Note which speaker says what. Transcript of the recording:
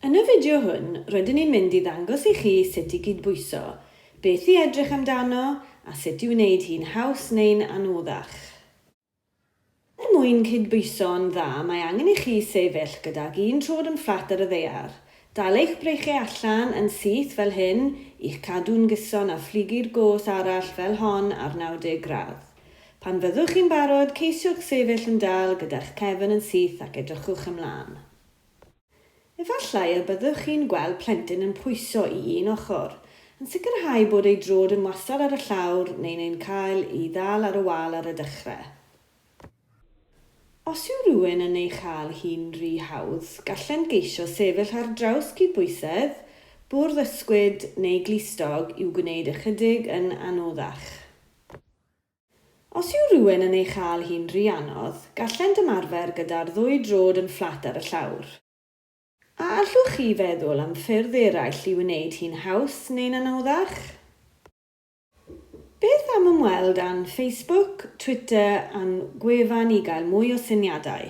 Speaker 1: Yn y fideo hwn, rydyn ni'n mynd i ddangos i chi sut i gydbwyso, beth i edrych amdano a sut i wneud hi'n haws neu'n anoddach. Er mwyn cydbwyso'n dda mae angen i chi sefyll gydag un troed yn fflat ar y ddaear. Dal eich breichiau allan yn syth fel hyn i'ch cadw'n gyson a phlygu'r goes arall fel hon ar 90 gradd. Pan fyddwch chi'n barod, ceisiwch sefyll yn dal gyda'ch cefn yn syth ac edrychwch ymlaen. Efallai y byddwch chi'n gweld plentyn yn pwyso i un ochr, yn sicrhau bod ei droed yn wastad ar y llawr neu'n ein cael i ddal ar y wal ar y dechrau. Os yw rhywun yn ei chael hi'n rhy hawdd, gallent geisio sefyll ar draws cydbwysedd, bwrdd ysgwyd neu glustog i'w gwneud ychydig yn anoddach. Os yw rhywun yn ei chael hi'n rhy anodd, gallent ymarfer gyda'r ddwy droed yn fflat ar y llawr. A allwch chi feddwl am ffyrdd eraill i wneud hi'n haws neu'n anoddach? Beth am ymweld â'n Facebook, Twitter a'n gwefan i gael mwy o syniadau?